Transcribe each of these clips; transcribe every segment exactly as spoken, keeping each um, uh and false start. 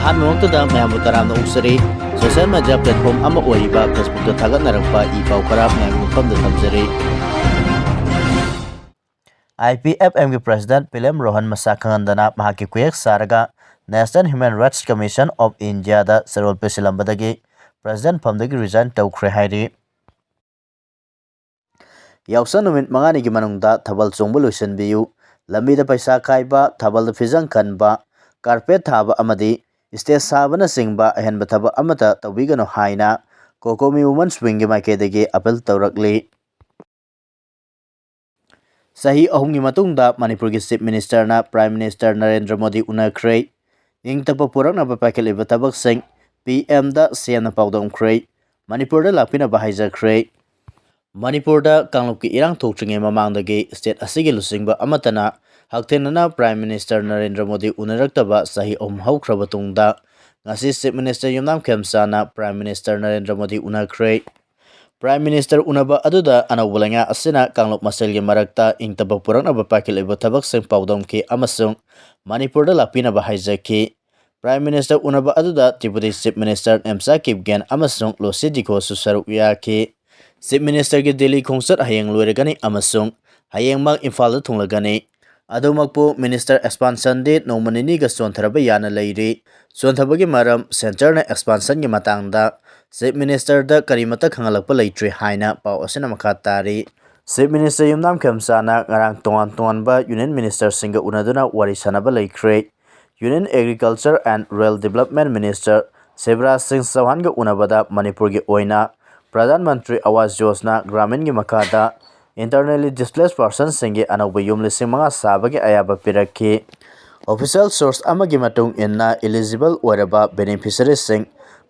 ꯑꯍꯥꯟꯕꯃꯛꯇꯗ ꯃꯌꯥꯝꯕꯨ ꯇꯔꯥꯝꯅ ꯑꯣꯛꯆꯔꯤ꯫ Social media platform ꯑꯃ ꯑꯣꯏꯔꯤꯕ Facebookꯇ ꯊꯥꯒꯠꯅꯔꯛꯄ ꯏ ꯄꯥꯎ ꯈꯔ ꯃꯌꯥꯝꯒꯤ ꯃꯐꯝꯗ ꯊꯝꯖꯔꯤ꯫ IPFMꯒꯤ President ꯄꯤꯂꯦꯝ ꯔꯣꯍꯟ ꯃꯁꯥ ꯈꯪꯍꯟꯗꯅ ꯃꯍꯥꯛꯀꯤ ꯈꯨꯌꯦꯛ ꯁꯥꯔꯒ National Human Rights Commission of Indiaꯗ ꯆꯦꯔꯣꯜ ꯄꯤꯁꯤꯜꯂꯝꯕꯗꯒꯤ President ꯐꯝꯗꯒꯤ resign ꯇꯧꯈ꯭ꯔꯦ ꯍꯥꯏꯔꯤ꯫ ꯌꯥꯎꯁꯪ ꯅꯨꯃꯤꯠ ꯃꯉꯥꯅꯤꯒꯤ ꯃꯅꯨꯡꯗ ꯊꯥꯕꯜ ꯆꯣꯡꯕ ꯂꯣꯏꯁꯤꯟꯕꯤꯌꯨ꯫ ꯂꯝꯕꯤꯗ ꯄꯩꯁꯥ ꯈꯥꯏꯕ, ꯊꯥꯕꯜꯗ ꯐꯤꯖꯪ ꯈꯟꯕ, carpet ꯊꯥꯕ ꯑꯃꯗꯤ stage ꯁꯥꯕꯅꯆꯤꯡꯕ ꯑꯍꯦꯟꯕ ꯊꯕꯛ ꯑꯃꯠꯇ ꯇꯧꯕꯤꯒꯅꯨ ꯍꯥꯏꯅ COCOMI Women's Wingꯒꯤ ꯃꯥꯏꯀꯩꯗꯒꯤ appeal ꯇꯧꯔꯛꯂꯤ꯫ ꯆꯍꯤ ꯑꯍꯨꯝꯒꯤ ꯃꯇꯨꯡꯗ ꯃꯅꯤꯄꯨꯔꯒꯤ Chief Ministerꯅ Prime Minister Narendra Modi ꯎꯅꯈ꯭ꯔꯦ꯫ ꯏꯪ ꯇꯞꯄ ꯄꯨꯔꯛꯅꯕ ꯄꯥꯏꯈꯠꯂꯤꯕ ꯊꯕꯛꯁꯤꯡ PMꯗ CMꯅ ꯄꯥꯎꯗꯝꯈ꯭ꯔꯦ꯫ ꯃꯅꯤꯄꯨꯔꯗ ꯂꯥꯛꯄꯤꯅꯕ ꯍꯥꯏꯖꯈ꯭ꯔꯦ꯫ ꯃꯅꯤꯄꯨꯔꯗ ꯀꯥꯡꯂꯨꯞꯀꯤ ꯏꯔꯥꯡ ꯊꯣꯛꯇ꯭ꯔꯤꯉꯩ ꯃꯃꯥꯡꯗꯒꯤ state ꯑꯁꯤꯒꯤ ꯂꯨꯆꯤꯡꯕ ꯑꯃꯠꯇꯅ ꯍꯛꯊꯦꯡꯅꯅ Prime Minister ꯅꯔꯦꯟꯗ꯭ꯔ ꯃꯣꯗꯤ ꯎꯅꯔꯛꯇꯕ ꯆꯍꯤ ꯑꯍꯨꯝ ꯍꯧꯈ꯭ꯔꯕ ꯇꯨꯡꯗ, ꯉꯁꯤ Chief Minister ꯌꯨꯝꯅꯥꯝ ꯈꯦꯝꯆꯥꯅ Prime Minister Narendra Modi ꯎꯅꯈ꯭ꯔꯦ꯫ Prime Minister ꯎꯅꯕ ꯑꯗꯨꯗ ꯑꯅꯧꯕ ꯂꯩꯉꯥꯛ ꯑꯁꯤꯅ ꯀꯥꯡꯂꯨꯞ ꯃꯁꯦꯜꯒꯤ ꯃꯔꯛꯇ ꯏꯪ ꯇꯞꯄ ꯄꯨꯔꯛꯅꯕ ꯄꯥꯏꯈꯠꯂꯤꯕ ꯊꯕꯛꯁꯤꯡ ꯄꯥꯎꯗꯝꯈꯤ ꯑꯃꯁꯨꯡ ꯃꯅꯤꯄꯨꯔꯗ ꯂꯥꯛꯄꯤꯅꯕ ꯍꯥꯏꯖꯈꯤ꯫ Prime Minister ꯎꯅꯕ ꯑꯗꯨꯗ Deputy Chief Minister Nemcha Kipgen ꯑꯃꯁꯨꯡ ꯂꯣꯁꯤ ꯗꯤꯈꯣꯁꯨ ꯁꯔꯨꯛ ꯌꯥꯈꯤ꯫ Chief Ministerꯒꯤ ꯗꯤꯜꯂꯤ ꯈꯣꯡꯆꯠ ꯍꯌꯦꯡ ꯂꯣꯏꯔꯒꯅꯤ ꯑꯃꯁꯨꯡ ꯍꯌꯦꯡꯃꯛ ꯏꯝꯐꯥꯜꯗ ꯊꯨꯡꯂꯒꯅꯤ꯫ ꯑꯗꯨꯃꯛꯄꯨ Minister expansionꯗꯤ ꯅꯣꯡꯃ ꯅꯤꯅꯤꯒ ꯆꯣꯟꯊꯔꯕ ꯌꯥꯅ ꯂꯩꯔꯤ꯫ ꯆꯣꯟꯊꯕꯒꯤ ꯃꯔꯝ, centreꯅ expansionꯒꯤ ꯃꯇꯥꯡꯗ Chief Ministerꯗ ꯀꯔꯤꯃꯠꯇ ꯈꯪꯍꯜꯂꯛꯄ ꯂꯩꯇ꯭ꯔꯤ ꯍꯥꯏꯅ ꯄꯥꯎ ꯑꯁꯤꯅ ꯃꯈꯥ ꯇꯥꯔꯤ꯫ Chief Minister ꯌꯨꯝꯅꯥꯝ ꯈꯦꯝꯆꯥꯅ ꯉꯔꯥꯡ ꯇꯣꯉꯥꯟ ꯇꯣꯉꯥꯟꯕ Union Ministerꯁꯤꯡꯒ ꯎꯅꯗꯨꯅ ꯋꯥꯔꯤ ꯁꯥꯅꯕ ꯂꯩꯈ꯭ꯔꯦ꯫ Union Agriculture and Rural Development Minister Shivraj ꯁꯤꯡ ꯆꯧꯍꯥꯟꯒ ꯎꯅꯕꯗ ꯃꯅꯤꯄꯨꯔꯒꯤ ꯑꯣꯏꯅ Pradhan Mantri Awas Yojana Graminꯒꯤ ꯃꯈꯥꯗ internally displaced personꯁꯤꯡꯒꯤ ꯑꯅꯧꯕ ꯌꯨꯝ ꯂꯤꯁꯤꯡ ꯃꯉꯥ ꯁꯥꯕꯒꯤ ꯑꯌꯥꯕ ꯄꯤꯔꯛꯈꯤ꯫ Official source ꯑꯃꯒꯤ ꯃꯇꯨꯡ ꯏꯟꯅ, eligible ꯑꯣꯏꯔꯕ beneficiaryꯁꯤꯡ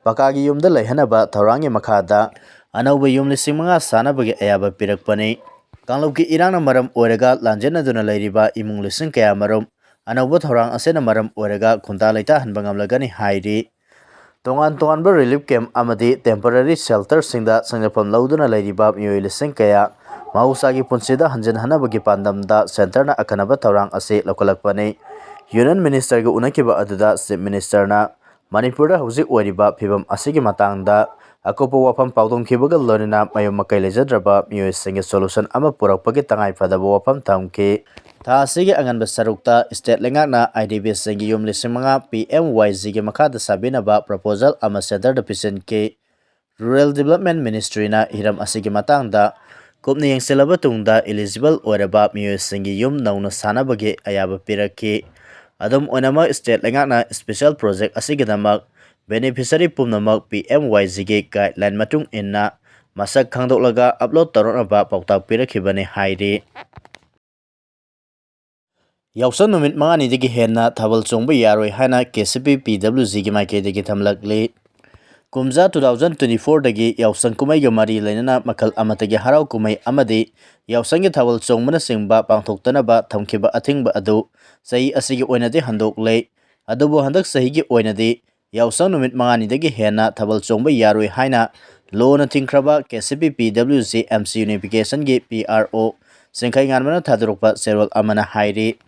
ꯄꯀꯥꯒꯤ ꯌꯨꯝꯗ ꯂꯩꯍꯟꯅꯕ ꯊꯧꯔꯥꯡꯒꯤ ꯃꯈꯥꯗ ꯑꯅꯧꯕ ꯌꯨꯝ ꯂꯤꯁꯤꯡ ꯃꯉꯥ ꯁꯥꯅꯕꯒꯤ ꯑꯌꯥꯕ ꯄꯤꯔꯛꯄꯅꯤ꯫ ꯀꯥꯡꯂꯨꯞꯀꯤ ꯏꯔꯥꯡꯅ ꯃꯔꯝ ꯑꯣꯏꯔꯒ ꯂꯥꯟꯖꯦꯟꯅꯗꯨꯅ ꯂꯩꯔꯤꯕ ꯏꯃꯨꯡ ꯂꯤꯁꯤꯡ ꯀꯌꯥꯃꯔꯨꯝ ꯑꯅꯧꯕ ꯊꯧꯔꯥꯡ ꯑꯁꯤꯅ ꯃꯔꯝ ꯑꯣꯏꯔꯒ ꯈꯨꯟꯗꯥ ꯂꯩꯇꯥꯍꯟꯕ ꯉꯝꯂꯒꯅꯤ ꯍꯥꯏꯔꯤ꯫ ꯇꯣꯉꯥꯟ ꯇꯣꯉꯥꯟꯕ relief camp ꯑꯃꯗꯤ temporary shelterꯁꯤꯡꯗ ꯆꯪꯖꯐꯝ ꯂꯧꯗꯨꯅ ꯂꯩꯔꯤꯕ ꯃꯤꯑꯣꯏ ꯂꯤꯁꯤꯡ ꯀꯌꯥ ꯃꯍꯧꯁꯥꯒꯤ ꯄꯨꯟꯁꯤꯗ ꯍꯟꯖꯤꯟꯍꯟꯅꯕꯒꯤ ꯄꯥꯟꯗꯝꯗ centreꯅ ꯑꯈꯟꯅꯕ ꯊꯧꯔꯥꯡ ꯑꯁꯤ ꯂꯧꯈꯠꯂꯛꯄꯅꯤ꯫ Union Ministerꯒ ꯎꯅꯈꯤꯕ ꯑꯗꯨꯗ Chief Ministerꯅ ꯃꯅꯤꯄꯨꯔꯗ ꯍꯧꯖꯤꯛ ꯑꯣꯏꯔꯤꯕ ꯐꯤꯕꯝ ꯑꯁꯤꯒꯤ ꯃꯇꯥꯡꯗ ꯑꯀꯨꯞꯄ ꯋꯥꯐꯝ ꯄꯥꯎꯗꯝꯈꯤꯕꯒ ꯂꯣꯏꯅꯅ ꯃꯌꯨꯝ ꯃꯀꯩ ꯂꯩꯖꯗ꯭ꯔꯕ ꯃꯤꯑꯣꯏꯁꯤꯡꯒꯤ solution ꯑꯃ ꯄꯨꯔꯛꯄꯒꯤ ꯇꯉꯥꯏꯐꯗꯕ ꯋꯥꯐꯝ ꯊꯝꯈꯤ꯫ ꯊꯥ ꯑꯁꯤꯒꯤ ꯑꯉꯟꯕ ꯁꯔꯨꯛꯇ state ꯂꯩꯉꯥꯛꯅ IDPꯁꯤꯡꯒꯤ ꯌꯨꯝ ꯂꯤꯁꯤꯡ ꯃꯉꯥ PMYGꯒꯤ ꯃꯈꯥꯗ ꯁꯥꯕꯤꯅꯕ proposal ꯑꯃ centreꯗ ꯄꯤꯁꯤꯟꯈꯤ꯫ Rural Development Ministryꯅ ꯍꯤꯔꯝ ꯑꯁꯤꯒꯤ ꯃꯇꯥꯡꯗ ꯀꯨꯞꯅ ꯌꯦꯡꯁꯤꯜꯂꯕ ꯇꯨꯡꯗ eligible ꯑꯣꯏꯔꯕ ꯃꯤꯑꯣꯏꯁꯤꯡꯒꯤ ꯌꯨꯝ ꯅꯧꯅ ꯁꯥꯅꯕꯒꯤ ꯑꯌꯥꯕ ꯄꯤꯔꯛꯈꯤ꯫ ꯑꯗꯨꯝ ꯑꯣꯏꯅꯃꯛ, state ꯂꯩꯉꯥꯛꯅ special project ꯑꯁꯤꯒꯤꯗꯃꯛ beneficiary ꯄꯨꯝꯅꯃꯛ PMYGꯒꯤ guideline ꯃꯇꯨꯡ ꯏꯟꯅ ꯃꯁꯛ ꯈꯪꯗꯣꯛꯂꯒ upload ꯇꯧꯔꯛꯅꯕ ꯄꯥꯎꯇꯥꯛ ꯄꯤꯔꯛꯈꯤꯕꯅꯤ ꯍꯥꯏꯔꯤ꯫ ꯌꯥꯎꯁꯪ ꯅꯨꯃꯤꯠ ꯃꯉꯥꯅꯤꯗꯒꯤ ꯍꯦꯟꯅ ꯊꯥꯕꯜ ꯆꯣꯡꯕ ꯌꯥꯔꯣꯏ ꯍꯥꯏꯅ KCP PWGꯒꯤ ꯃꯥꯏꯀꯩꯗꯒꯤ ꯊꯝꯂꯛꯂꯤ꯫ ꯀꯨꯝꯖꯥ two thousand twenty fourꯗꯒꯤ ꯌꯥꯎꯁꯪ ꯀꯨꯝꯍꯩꯒ ꯃꯔꯤ ꯂꯩꯅꯅ ꯃꯈꯜ ꯑꯃꯠꯇꯒꯤ ꯍꯔꯥꯎ ꯀꯨꯝꯍꯩ ꯑꯃꯗꯤ ꯌꯥꯎꯁꯪꯒꯤ ꯊꯥꯕꯜ ꯆꯣꯡꯕꯅꯆꯤꯡꯕ ꯄꯥꯡꯊꯣꯛꯇꯅꯕ ꯊꯝꯈꯤꯕ ꯑꯊꯤꯡꯕ ꯑꯗꯨ ꯆꯍꯤ ꯑꯁꯤꯒꯤ ꯑꯣꯏꯅꯗꯤ ꯍꯟꯗꯣꯛꯂꯦ꯫ ꯑꯗꯨꯕꯨ ꯍꯟꯗꯛ ꯆꯍꯤꯒꯤ ꯑꯣꯏꯅꯗꯤ ꯌꯥꯎꯁꯪ ꯅꯨꯃꯤꯠ ꯃꯉꯥꯅꯤꯗꯒꯤ ꯍꯦꯟꯅ ꯊꯥꯕꯜ ꯆꯣꯡꯕ ꯌꯥꯔꯣꯏ ꯍꯥꯏꯅ ꯂꯣꯅ ꯊꯤꯡꯈ꯭ꯔꯕ KCP PWG MC Unificationꯒꯤ PRO ꯁꯤꯡꯈꯩꯉꯥꯟꯕꯅ ꯊꯥꯗꯣꯔꯛꯄ ꯆꯦꯔꯣꯜ ꯑꯃꯅ ꯍꯥꯏꯔꯤ꯫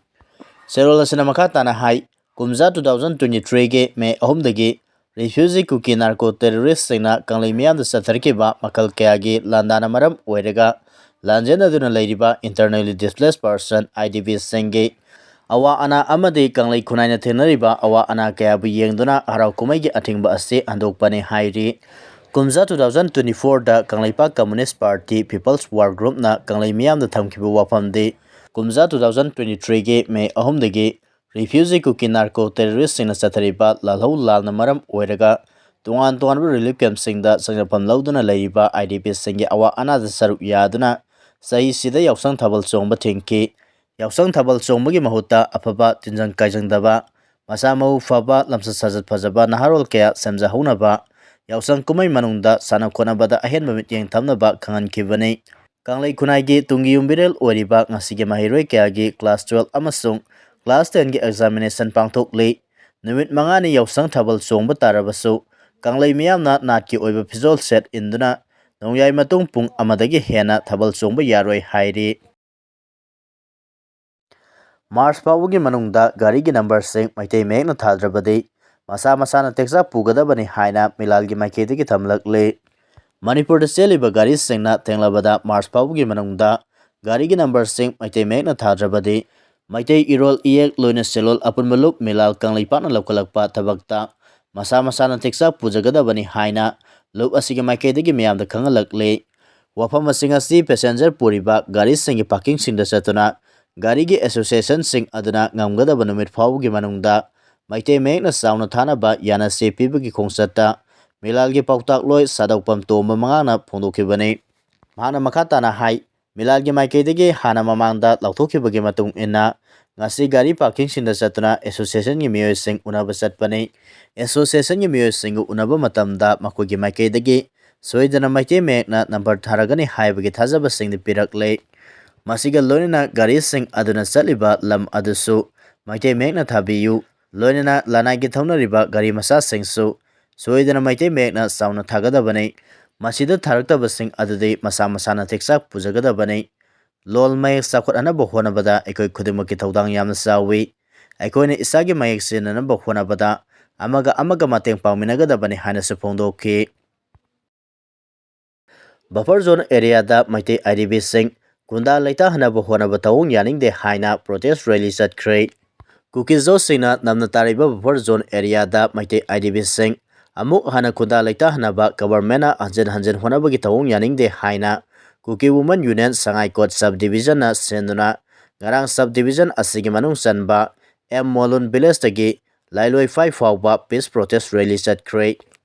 ꯆꯦꯔꯣꯜ ꯑꯁꯤꯅ ꯃꯈꯥ ꯇꯥꯅ ꯍꯥꯏ, ꯀꯨꯝꯖꯥ two thousand twenty threeꯒꯤ May ꯑꯍꯨꯝꯗꯒꯤ refugee ꯀꯨꯀꯤ narco terroristꯁꯤꯡꯅ ꯀꯪꯂꯩ ꯃꯤꯌꯥꯝꯗ ꯆꯠꯊꯔꯛꯈꯤꯕ ꯃꯈꯜ ꯀꯌꯥꯒꯤ ꯂꯥꯟꯗꯥꯅ ꯃꯔꯝ ꯑꯣꯏꯔꯒ ꯂꯥꯟꯖꯦꯟꯅꯗꯨꯅ ꯂꯩꯔꯤꯕ internally displaced person, IDPꯁꯤꯡꯒꯤ ꯑꯋꯥ ꯑꯅꯥ ꯑꯃꯗꯤ ꯀꯪꯂꯩ ꯈꯨꯟꯅꯥꯏꯅ ꯊꯦꯡꯅꯔꯤꯕ ꯑꯋꯥ ꯑꯅꯥ ꯀꯌꯥꯕꯨ ꯌꯦꯡꯗꯨꯅ ꯍꯔꯥꯎ ꯀꯨꯝꯍꯩꯒꯤ ꯑꯊꯤꯡꯕ ꯑꯁꯤ ꯍꯟꯗꯣꯛꯄꯅꯤ ꯍꯥꯏꯔꯤ꯫ ꯀꯨꯝꯖꯥ two thousand twenty fourꯗ Kangleipak Communist Party People's War Groupꯅ ꯀꯪꯂꯩ ꯃꯤꯌꯥꯝꯗ ꯊꯝꯈꯤꯕ ꯋꯥꯐꯝꯗꯤ ꯀꯨꯝꯖꯥ two thousand twenty threeꯒꯤ May ꯑꯍꯨꯝꯗꯒꯤ refugee ꯀꯨꯀꯤ narco terroristꯁꯤꯡꯅ ꯆꯠꯊꯔꯤꯕ ꯂꯥꯜꯍꯧ ꯂꯥꯜꯅ ꯃꯔꯝ ꯑꯣꯏꯔꯒ ꯇꯣꯉꯥꯟ ꯇꯣꯉꯥꯟꯕ relief campꯁꯤꯡꯗ ꯆꯪꯖꯐꯝ ꯂꯧꯗꯨꯅ ꯂꯩꯔꯤꯕ IDPꯁꯤꯡꯒꯤ ꯑꯋꯥ ꯑꯅꯥꯗ ꯁꯔꯨꯛ ꯌꯥꯗꯨꯅ ꯆꯍꯤꯁꯤꯗ ꯌꯥꯎꯁꯪ ꯊꯥꯕꯜ ꯆꯣꯡꯕ ꯊꯤꯡꯈꯤ꯫ ꯌꯥꯎꯁꯪ ꯊꯥꯕꯜ ꯆꯣꯡꯕꯒꯤ ꯃꯍꯨꯠꯇ ꯑꯐꯕ ꯇꯤꯟꯖꯪ ꯀꯥꯏꯖꯪꯗꯕ, ꯃꯁꯥ ꯃꯎ ꯐꯕ, ꯂꯝꯆꯠ ꯁꯥꯖꯠ ꯐꯖꯕ ꯅꯍꯥꯔꯣꯜ ꯀꯌꯥ ꯁꯦꯝꯖꯍꯧꯅꯕ, ꯌꯥꯎꯁꯪ ꯀꯨꯝꯍꯩ ꯃꯅꯨꯡꯗ ꯁꯥꯟꯅ ꯈꯣꯠꯅꯕꯗ ꯑꯍꯦꯟꯕ ꯃꯤꯠꯌꯦꯡ ꯊꯝꯅꯕ ꯈꯪꯍꯟꯈꯤꯕꯅꯤ꯫ ꯀꯪꯂꯩ ꯈꯨꯟꯅꯥꯏꯒꯤ ꯇꯨꯡꯒꯤ ꯌꯨꯝꯕꯤꯔꯦꯜ ꯑꯣꯏꯔꯤꯕ ꯉꯁꯤꯒꯤ ꯃꯍꯩꯔꯣꯏ ꯀꯌꯥꯒꯤ class twelve ꯑꯃꯁꯨꯡ class tenꯒꯤ examination ꯄꯥꯡꯊꯣꯛꯂꯤ꯫ ꯅꯨꯃꯤꯠ ꯃꯉꯥꯅꯤ ꯌꯥꯎꯁꯪ ꯊꯥꯕꯜ ꯆꯣꯡꯕ ꯇꯥꯔꯕꯁꯨ, ꯀꯪꯂꯩ ꯃꯤꯌꯥꯝꯅ ꯅꯥꯠꯀꯤ ꯑꯣꯏꯕ ꯐꯤꯖꯣꯜ ꯁꯦꯠ ꯏꯟꯗꯨꯅ ꯅꯣꯡꯌꯥꯏ ꯃꯇꯨꯡ ꯄꯨꯡ ꯑꯃꯗꯒꯤ ꯍꯦꯟꯅ ꯊꯥꯕꯜ ꯆꯣꯡꯕ ꯌꯥꯔꯣꯏ ꯍꯥꯏꯔꯤ꯫ March ꯐꯥꯎꯕꯒꯤ ꯃꯅꯨꯡꯗ ꯒꯥꯔꯤꯒꯤ numberꯁꯤꯡ ꯃꯩꯇꯩ ꯃꯌꯦꯛꯅ ꯊꯥꯗ꯭ꯔꯕꯗꯤ ꯃꯁꯥ ꯃꯁꯥꯅ ꯇꯦꯛꯆꯥꯛ ꯄꯨꯒꯗꯕꯅꯤ ꯍꯥꯏꯅ ꯃꯤꯂꯥꯜꯒꯤ ꯃꯥꯏꯀꯩꯗꯒꯤ ꯊꯝꯂꯛꯂꯤ꯫ ꯃꯅꯤꯄꯨꯔꯗ ꯆꯦꯜꯂꯤꯕ ꯒꯥꯔꯤꯁꯤꯡꯅ ꯊꯦꯡꯂꯕꯗ ꯃꯥꯔꯆ ꯐꯥꯎꯕꯒꯤ ꯃꯅꯨꯡꯗ ꯒꯥꯔꯤꯒꯤ ꯅꯝꯕꯔꯁꯤꯡ ꯃꯩꯇꯩ ꯃꯌꯦꯛꯅ ꯊꯥꯗ꯭ꯔꯕꯗꯤ ꯃꯩꯇꯩ ꯏꯔꯣꯜ ꯏꯌꯦꯛ ꯂꯣꯏꯅ ꯁꯦꯜꯂꯣꯜ ꯑꯄꯨꯟꯕ ꯂꯨꯞ ꯃꯤꯂꯥꯜ ꯀꯪꯂꯩꯄꯥꯛꯅ ꯂꯧꯈꯠꯂꯛꯄ ꯊꯕꯛꯇ ꯃꯁꯥ ꯃꯁꯥꯅ ꯇꯦꯛꯆꯥꯛ ꯄꯨꯖꯒꯗꯕꯅꯤ ꯍꯥꯏꯅ ꯂꯨꯞ ꯑꯁꯤꯒꯤ ꯃꯥꯏꯀꯩꯗꯒꯤ ꯃꯤꯌꯥꯝꯗ ꯈꯪꯍꯜꯂꯛꯂꯤ꯫ ꯋꯥꯐꯝꯁꯤꯡ ꯑꯁꯤ ꯄꯦꯁꯦꯟꯖꯔ ꯄꯨꯔꯤꯕ ꯒꯥꯔꯤꯁꯤꯡꯒꯤ ꯄꯥꯔꯀꯤꯡꯁꯤꯡꯗ ꯆꯠꯇꯨꯅ ꯒꯥꯔꯤꯒꯤ ꯑꯦꯁꯣꯁꯤꯌꯦꯁꯟꯁꯤꯡ ꯑꯗꯨꯅ ꯉꯝꯒꯗꯕ ꯅꯨꯃꯤꯠ ꯐꯥꯎꯕꯒꯤ ꯃꯅꯨꯡꯗ ꯃꯩꯇꯩ ꯃꯌꯦꯛꯅ ꯆꯥꯎꯅ ꯊꯥꯅꯕ ꯌꯥꯅꯁꯦ ꯄꯤꯕꯒꯤ ꯈꯣꯡꯆꯠꯇ ꯃꯤꯂꯥꯜꯒꯤ ꯄꯥꯎꯇꯥꯛꯂꯣꯏ ꯁꯥꯗꯧꯄꯝ ꯇꯣꯝꯕ ꯃꯉꯥꯡꯅ ꯐꯣꯡꯗꯣꯛꯈꯤꯕꯅꯤ꯫ ꯃꯍꯥꯛꯅ ꯃꯈꯥ ꯇꯥꯅ ꯍꯥꯏ, ꯃꯤꯂꯥꯜꯒꯤ ꯃꯥꯏꯀꯩꯗꯒꯤ ꯍꯥꯟꯅ ꯃꯃꯥꯡꯗ ꯂꯥꯎꯊꯣꯛꯈꯤꯕꯒꯤ ꯃꯇꯨꯡ ꯏꯟꯅ ꯉꯁꯤ ꯒꯥꯔꯤ ꯄꯥꯔꯀꯤꯡꯁꯤꯡꯗ ꯆꯠꯇꯨꯅ ꯑꯦꯁꯣꯁꯤꯌꯦꯁꯟꯒꯤ ꯃꯤꯑꯣꯏꯁꯤꯡ ꯎꯅꯕ ꯆꯠꯄꯅꯤ꯫ ꯑꯦꯁꯣꯁꯤꯌꯦꯁꯟꯒꯤ ꯃꯤꯑꯣꯏꯁꯤꯡꯒ ꯎꯅꯕ ꯃꯇꯝꯗ ꯃꯈꯣꯏꯒꯤ ꯃꯥꯏꯀꯩꯗꯒꯤ ꯁꯣꯏꯗꯅ ꯃꯩꯇꯩ ꯃꯌꯦꯛꯅ ꯅꯝꯕꯔ ꯊꯥꯔꯒꯅꯤ ꯍꯥꯏꯕꯒꯤ ꯊꯥꯖꯕꯁꯤꯡꯗꯤ ꯄꯤꯔꯛꯂꯦ꯫ ꯃꯁꯤꯒ ꯂꯣꯏꯅꯅ ꯒꯥꯔꯤꯁꯤꯡ ꯑꯗꯨꯅ ꯆꯠꯂꯤꯕ ꯂꯝ ꯑꯗꯨꯁꯨ ꯃꯩꯇꯩ ꯃꯌꯦꯛꯅ ꯊꯥꯕꯤꯌꯨ꯫ ꯂꯣꯏꯅꯅ ꯂꯅꯥꯏꯒꯤ ꯊꯧꯅꯔꯤꯕ ꯒꯥꯔꯤ ꯃꯆꯥꯁꯤꯡꯁꯨ ꯁꯣꯏꯗꯅ ꯃꯩꯇꯩ ꯃꯌꯦꯛꯅ ꯆꯥꯎꯅ ꯊꯥꯒꯗꯕꯅꯤ꯫ ꯃꯁꯤꯗ ꯊꯥꯔꯛꯇꯕꯁꯤꯡ ꯑꯗꯨꯗꯤ ꯃꯁꯥ ꯃꯁꯥꯅ ꯇꯦꯛꯆꯥꯛ ꯄꯨꯖꯒꯗꯕꯅꯤ꯫ ꯂꯣꯜ ꯃꯌꯦꯛ ꯆꯥꯎꯈꯠꯍꯟꯅꯕ ꯍꯣꯠꯅꯕꯗ ꯑꯩꯈꯣꯏ ꯈꯨꯗꯤꯡꯃꯛꯀꯤ ꯊꯧꯗꯥꯡ ꯌꯥꯝꯅ ꯆꯥꯎꯏ꯫ ꯑꯩꯈꯣꯏꯅ ꯏꯁꯥꯒꯤ ꯃꯌꯦꯛ ꯁꯤꯖꯤꯟꯅꯅꯕ ꯍꯣꯠꯅꯕꯗ ꯑꯃꯒ ꯑꯃꯒ ꯃꯇꯦꯡ ꯄꯥꯡꯃꯤꯟꯅꯒꯗꯕꯅꯤ ꯍꯥꯏꯅꯁꯨ ꯐꯣꯡꯗꯣꯛꯈꯤ꯫ ꯕꯐꯔ ꯖꯣꯟ ꯑꯦꯔꯤꯌꯥꯗ ꯃꯩꯇꯩ ꯑꯥꯏ ꯗꯤ ꯕꯤꯁꯤꯡ ꯈꯨꯟꯗꯥ ꯂꯩꯇꯥꯍꯟꯅꯕ ꯍꯣꯠꯅꯕ ꯊꯧꯑꯣꯡ ꯌꯥꯅꯤꯡꯗꯦ ꯍꯥꯏꯅ ꯄ꯭ꯔꯣꯇꯦꯁ ꯔꯦꯂꯤ ꯆꯠꯈ꯭ꯔꯦ꯫ ꯀꯨꯀꯤꯖꯣꯁꯤꯡꯅ ꯅꯝꯅ ꯇꯥꯔꯤꯕ ꯕꯐꯔ ꯖꯣꯟ ꯑꯦꯔꯤꯌꯥꯗ ꯃꯩꯇꯩ ꯑꯥꯏ ꯗꯤ ꯕꯤꯁꯤꯡ ꯑꯃꯨꯛ ꯍꯟꯅ ꯈꯨꯟꯗꯥ ꯂꯩꯇꯥꯍꯟꯅꯕ ꯒꯚꯔꯟꯃꯦꯟꯅ ꯍꯟꯖꯤꯟ ꯍꯟꯖꯤꯟ ꯍꯣꯠꯅꯕꯒꯤ ꯊꯧꯑꯣꯡ ꯌꯥꯅꯤꯡꯗꯦ ꯍꯥꯏꯅ ꯀꯨꯀꯤ ꯋꯨꯃꯦꯟ ꯌꯨꯅꯤꯌꯟ ꯁꯉꯥꯏꯀꯣꯠ ꯁꯕ ꯗꯤꯕꯤꯖꯟꯅ ꯁꯦꯝꯗꯨꯅ ꯉꯔꯥꯡ ꯁꯕ ꯗꯤꯕꯤꯖꯟ ꯑꯁꯤꯒꯤ ꯃꯅꯨꯡ ꯆꯟꯕ ꯑꯦꯝ ꯃꯣꯂꯨꯟ ꯚꯤꯂꯦꯖꯇꯒꯤ ꯂꯥꯏꯂꯣꯏꯐꯥꯏ ꯐꯥꯎꯕ ꯄꯤꯁ ꯄ꯭ꯔꯣꯇꯦꯁ ꯔꯦꯂꯤ ꯆꯠꯈ꯭ꯔꯦ꯫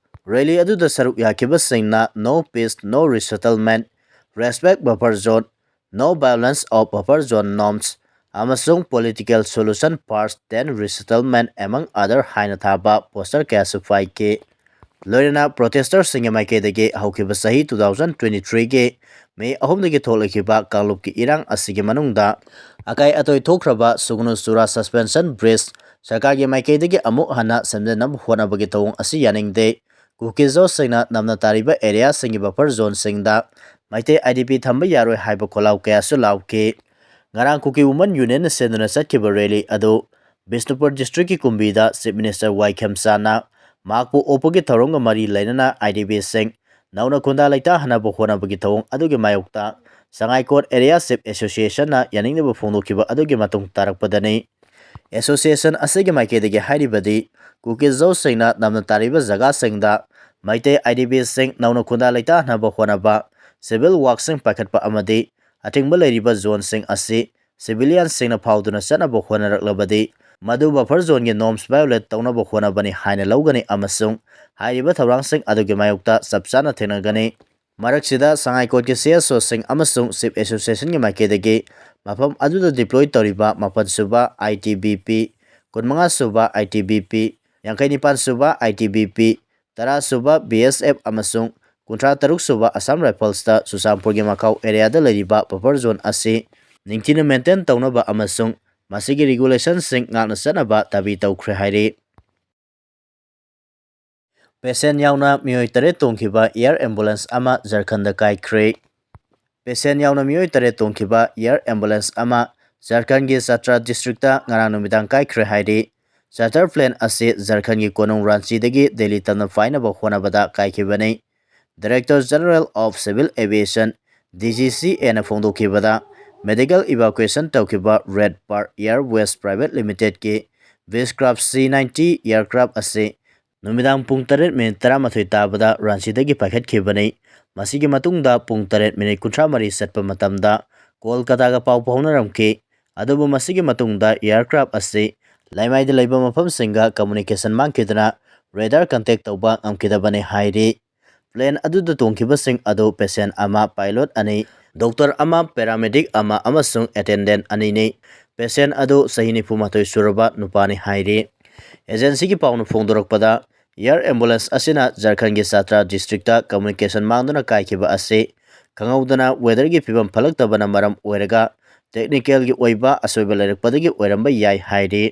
ꯔꯦꯂꯤ ꯑꯗꯨꯗ ꯁꯔꯨꯛ ꯌꯥꯈꯤꯕꯁꯤꯡꯅ "No peace, no resettlement, respect buffer zone, no violence of buffer zone norms, ꯑꯃꯁꯨꯡ "Political solution first, then resettlement" among other ꯍꯥꯏꯅ ꯊꯥꯕ ꯄꯣꯁꯇꯔ ꯀꯌꯥꯁꯨ ꯄꯥꯏꯈꯤ꯫ ꯂꯣꯏꯅꯅ ꯄ꯭ꯔꯣꯇꯦꯁꯇꯔꯁꯤꯡꯒꯤ ꯃꯥꯏꯀꯩꯗꯒꯤ ꯍꯧꯈꯤꯕ ꯆꯍꯤ two thousand twenty-three ꯒꯤ ꯃꯦ ꯑꯍꯨꯝꯗꯒꯤ ꯊꯣꯛꯂꯛꯈꯤꯕ ꯀꯥꯡꯂꯨꯞꯀꯤ ꯏꯔꯥꯡ ꯑꯁꯤꯒꯤ ꯃꯅꯨꯡꯗ ꯑꯀꯥꯏ ꯑꯇꯣꯏ ꯊꯣꯛꯈ꯭ꯔꯕ ꯁꯨꯒꯅꯨ ꯆꯨꯔꯥ ꯁꯁꯄꯦꯟꯁꯟ ꯕ꯭ꯔꯤꯖ ꯁꯔꯀꯥꯔꯒꯤ ꯃꯥꯏꯀꯩꯗꯒꯤ ꯑꯃꯨꯛ ꯍꯟꯅ ꯁꯦꯝꯖꯤꯟꯅꯕ ꯍꯣꯠꯅꯕꯒꯤ ꯊꯧꯑꯣꯡ ꯑꯁꯤ ꯌꯥꯅꯤꯡꯗꯦ꯫ ꯀꯨꯀꯤꯖꯣꯁꯤꯡꯅ ꯅꯝꯅ ꯇꯥꯔꯤꯕ ꯑꯦꯔꯤꯌꯥꯁꯤꯡꯒꯤ ꯕꯐꯔ ꯖꯣꯟꯁꯤꯡꯗ ꯃꯩꯇꯩ ꯑꯥꯏ ꯗꯤ ꯄꯤ ꯊꯝꯕ ꯌꯥꯔꯣꯏ ꯍꯥꯏꯕ ꯈꯣꯜꯂꯥꯎ ꯀꯌꯥꯁꯨ ꯂꯥꯎꯈꯤ꯫ ꯉꯔꯥꯡ ꯀꯨꯀꯤ ꯋꯨꯃꯦꯟ ꯌꯨꯅꯤꯌꯟꯅ ꯁꯦꯝꯗꯨꯅ ꯆꯠꯈꯤꯕ ꯔꯦꯂꯤ ꯑꯗꯨ ꯕꯤꯁꯅꯨꯄꯨꯔ ꯗꯤꯁꯇ꯭ꯔꯤꯛꯀꯤ ꯀꯨꯝꯕꯤꯗ ꯆꯤꯐ ꯃꯤꯅꯤꯁꯇꯔ ꯋꯥꯏ ꯈꯦꯝꯆꯥꯟꯅ ꯃꯍꯥꯛꯄꯨ ꯑꯣꯛꯄꯒꯤ ꯊꯧꯔꯝꯒ ꯃꯔꯤ ꯂꯩꯅꯅ ꯑꯥꯏ ꯗꯤ ꯕꯤꯁꯤꯡ ꯅꯧꯅ ꯈꯨꯟꯗꯥ ꯂꯩꯇꯥꯍꯟꯅꯕ ꯍꯣꯠꯅꯕꯒꯤ ꯊꯧꯑꯣꯡ ꯑꯗꯨꯒꯤ ꯃꯥꯌꯣꯛꯇ ꯁꯉꯥꯏꯀꯣꯠ ꯑꯦꯔꯤꯌꯥ ꯆꯤꯐ ꯑꯦꯁꯣꯁꯤꯌꯦꯁꯟꯅ ꯌꯥꯅꯤꯡꯗꯕ ꯐꯣꯡꯗꯣꯛꯈꯤꯕ ꯑꯗꯨꯒꯤ ꯃꯇꯨꯡ ꯇꯥꯔꯛꯄꯗꯅꯤ꯫ ꯑꯦꯁꯣꯁꯤꯌꯦꯁꯟ ꯑꯁꯤꯒꯤ ꯃꯥꯏꯀꯩꯗꯒꯤ ꯍꯥꯏꯔꯤꯕꯗꯤ, ꯀꯨꯀꯤ ꯖꯧꯁꯤꯡꯅ ꯅꯝꯅ ꯇꯥꯔꯤꯕ ꯖꯒꯥꯁꯤꯡꯗ ꯃꯩꯇꯩ ꯑꯥꯏ ꯗꯤ ꯕꯤꯁꯤꯡ ꯅꯧꯅ ꯈꯨꯟꯗꯥ ꯂꯩꯇꯥꯍꯟꯅꯕ ꯍꯣꯠꯅꯕ, ꯁꯤꯚꯤꯜ ꯋꯥꯔꯛꯁꯤꯡ ꯄꯥꯏꯈꯠꯄ ꯑꯃꯗꯤ ꯑꯊꯤꯡꯕ ꯂꯩꯔꯤꯕ ꯖꯣꯟꯁꯤꯡ ꯑꯁꯤ ꯁꯤꯚꯤꯂꯤꯌꯟꯁꯤꯡꯅ ꯐꯥꯎꯗꯨꯅ ꯆꯠꯅꯕ ꯍꯣꯠꯅꯔꯛꯂꯕꯗꯤ, ꯃꯗꯨ ꯕꯐꯔ ꯖꯣꯟꯒꯤ ꯅꯣꯔꯝꯁ ꯚꯥꯏꯑꯣꯂꯦꯠ ꯇꯧꯅꯕ ꯍꯣꯠꯅꯕꯅꯤ ꯍꯥꯏꯅ ꯂꯧꯒꯅꯤ ꯑꯃꯁꯨꯡ ꯍꯥꯏꯔꯤꯕ ꯊꯧꯔꯥꯡꯁꯤꯡ ꯑꯗꯨꯒꯤ ꯃꯥꯌꯣꯛꯇ ꯆꯞ ꯆꯥꯅ ꯊꯦꯡꯅꯒꯅꯤ꯫ ꯃꯔꯛꯁꯤꯗ ꯁꯉꯥꯏꯀꯣꯠꯀꯤ ꯁꯤ ꯑꯦꯁ ꯑꯣꯁꯤꯡ ꯑꯃꯁꯨꯡ ꯆꯤꯐ ꯑꯦꯁꯣꯁꯤꯌꯦꯁꯟꯒꯤ ꯃꯥꯏꯀꯩꯗꯒꯤ ꯃꯐꯝ ꯑꯗꯨꯗ ꯗꯤꯄ꯭ꯂꯣꯏ ꯇꯧꯔꯤꯕ ꯃꯥꯄꯟ ꯁꯨꯕ ꯑꯥꯏ ꯇꯤ ꯕꯤ ꯄꯤ, ꯀꯨꯟꯃꯉꯥ ꯁꯨꯕ ꯑꯥꯏ ꯇꯤ ꯕꯤ ꯄꯤ, ꯌꯥꯡꯈꯩ ꯅꯤꯄꯥꯟ ꯁꯨꯕ ꯑꯥꯏ ꯇꯤ ꯕꯤ ꯄꯤ, ꯇꯔꯥ ꯁꯨꯕ ꯕꯤ ꯑꯦꯁ ꯑꯦꯐ ꯑꯃꯁꯨꯡ ꯀꯨꯟꯊ꯭ꯔꯥ ꯇꯔꯨꯛ ꯁꯨꯕ ꯑꯁꯥꯝ ꯔꯥꯏꯐꯜꯁꯇ ꯆꯨꯔꯆꯥꯟꯄꯨꯔꯒꯤ ꯃꯀꯥꯎ ꯑꯦꯔꯤꯌꯥꯗ ꯂꯩꯔꯤꯕ ꯕꯐꯔ ꯖꯣꯟ ꯑꯁꯤ ꯅꯤꯡꯊꯤꯅ ꯃꯦꯟꯇꯦꯟ ꯇꯧꯅꯕ ꯑꯃꯁꯨꯡ ꯃꯁꯤꯒꯤ ꯔꯤꯒꯨꯂꯦꯁꯟꯁꯤꯡ ꯉꯥꯛꯅ ꯆꯠꯅꯕ ꯗꯥꯕꯤ ꯇꯧꯈ꯭ꯔꯦ ꯍꯥꯏꯔꯤ꯫ ꯄꯦꯁꯦꯟ ꯌꯥꯎꯅ ꯃꯤꯑꯣꯏ ꯇꯔꯦꯠ ꯇꯣꯡꯈꯤꯕ ꯑꯦꯌꯔ ꯑꯦꯝꯕꯨꯂꯦꯟꯁ ꯑꯃ ꯖꯔꯈꯟꯗ ꯀꯥꯏꯈ꯭ꯔꯦ꯫ ꯄꯦꯁꯦꯟ ꯌꯥꯎꯅ ꯃꯤꯑꯣꯏ ꯇꯔꯦꯠ ꯇꯣꯡꯈꯤꯕ ꯑꯦꯌꯔ ꯑꯦꯝꯕꯨꯂꯦꯟꯁ ꯑꯃ ꯖꯔꯈꯟꯒꯤ ꯆꯇ꯭ꯔꯥ ꯗꯤꯁꯇ꯭ꯔꯤꯛꯇ ꯉꯔꯥꯡ ꯅꯨꯃꯤꯗꯥꯡ ꯀꯥꯏꯈ꯭ꯔꯦ ꯍꯥꯏꯔꯤ꯫ ꯆꯥꯔꯇꯔ ꯄ꯭ꯂꯦꯟ ꯑꯁꯤ ꯖꯔꯈꯟꯒꯤ ꯀꯣꯅꯨꯡ ꯔꯥꯟꯆꯤꯗꯒꯤ ꯗꯦꯜꯂꯤ ꯇꯝꯅ ꯄꯥꯏꯅꯕ ꯍꯣꯠꯅꯕꯗ ꯀꯥꯏꯈꯤꯕꯅꯤ꯫ Director General of Civil Aviation, D G C Aꯅ ꯐꯣꯡꯗꯣꯛꯈꯤꯕꯗ, ꯃꯦꯗꯤꯀꯦꯜ ꯏꯚꯥꯀꯨꯑꯦꯁꯟ ꯇꯧꯈꯤꯕ ꯔꯦꯗ ꯕꯥꯔꯗ ꯑꯦꯌꯔꯋꯦꯁ ꯄ꯭ꯔꯥꯏꯚꯦꯠ ꯂꯤꯃꯤꯇꯦꯗꯀꯤ ꯕꯤꯁꯀ꯭ꯔꯥꯐ ꯁꯤ ꯅꯥꯏꯟꯇꯤ ꯑꯦꯌꯔꯀ꯭ꯔꯥꯐ ꯑꯁꯤ ꯅꯨꯃꯤꯗꯥꯡ ꯄꯨꯡ ꯇꯔꯦꯠ ꯃꯤꯅꯤꯠ ꯇꯔꯥꯃꯥꯊꯣꯏ ꯇꯥꯕꯗ ꯔꯥꯟꯆꯤꯗꯒꯤ ꯄꯥꯏꯈꯠꯈꯤꯕꯅꯤ꯫ ꯃꯁꯤꯒꯤ ꯃꯇꯨꯡꯗ ꯄꯨꯡ ꯇꯔꯦꯠ ꯃꯤꯅꯤꯠ ꯀꯨꯟꯊ꯭ꯔꯥ ꯃꯔꯤ ꯆꯠꯄ ꯃꯇꯝꯗ ꯀꯣꯜꯀꯇꯥꯒ ꯄꯥꯎ ꯐꯥꯎꯅꯔꯝꯈꯤ꯫ ꯑꯗꯨꯕꯨ ꯃꯁꯤꯒꯤ ꯃꯇꯨꯡꯗ ꯑꯦꯌꯔꯀ꯭ꯔꯥꯐ ꯑꯁꯤ ꯂꯩꯃꯥꯏꯗ ꯂꯩꯕ ꯃꯐꯝꯁꯤꯡꯒ ꯀꯝꯃꯨꯅꯤꯀꯦꯁꯟ ꯃꯥꯡꯈꯤꯗꯨꯅ ꯔꯦꯗꯥꯔ ꯀꯟꯇꯦꯛ ꯇꯧꯕ ꯉꯝꯈꯤꯗꯕꯅꯤ ꯍꯥꯏꯔꯤ꯫ ꯄ꯭ꯂꯦꯟ ꯑꯗꯨꯗ ꯇꯣꯡꯈꯤꯕꯁꯤꯡ ꯑꯗꯨ ꯄꯦꯁꯦꯟ ꯑꯃ, ꯄꯥꯏꯂꯣꯠ ꯑꯅꯤ, ꯗꯣꯛꯇꯔ ꯑꯃ, ꯄꯦꯔꯥꯃꯦꯗꯤꯛ ꯑꯃ ꯑꯃꯁꯨꯡ ꯑꯦꯇꯦꯟꯗꯦꯟꯠ ꯑꯅꯤꯅꯤ꯫ ꯄꯦꯁꯦꯟ ꯑꯗꯨ ꯆꯍꯤ ꯅꯤꯐꯨ ꯃꯥꯊꯣꯏ ꯁꯨꯔꯕ ꯅꯨꯄꯥꯅꯤ ꯍꯥꯏꯔꯤ꯫ ꯑꯦꯖꯦꯟꯁꯤꯒꯤ ꯄꯥꯎꯅ ꯐꯣꯡꯗꯣꯔꯛꯄꯗ, ꯑꯦꯌꯔ ꯑꯦꯝꯕꯨꯂꯦꯟꯁ ꯑꯁꯤꯅ ꯖꯔꯈꯟꯒꯤ ꯆꯥꯇ꯭ꯔꯥ ꯗꯤꯁꯇ꯭ꯔꯤꯛꯇ ꯀꯝꯃꯨꯅꯤꯀꯦꯁꯟ ꯃꯥꯡꯗꯨꯅ ꯀꯥꯏꯈꯤꯕ ꯑꯁꯤ ꯈꯪꯍꯧꯗꯅ ꯋꯦꯗꯔꯒꯤ ꯐꯤꯕꯝ ꯐꯠꯂꯛꯇꯕꯅ ꯃꯔꯝ ꯑꯣꯏꯔꯒ ꯇꯦꯛꯅꯤꯀꯦꯜꯒꯤ ꯑꯣꯏꯕ ꯑꯁꯣꯏꯕ ꯂꯩꯔꯛꯄꯗꯒꯤ ꯑꯣꯏꯔꯝꯕ ꯌꯥꯏ ꯍꯥꯏꯔꯤ꯫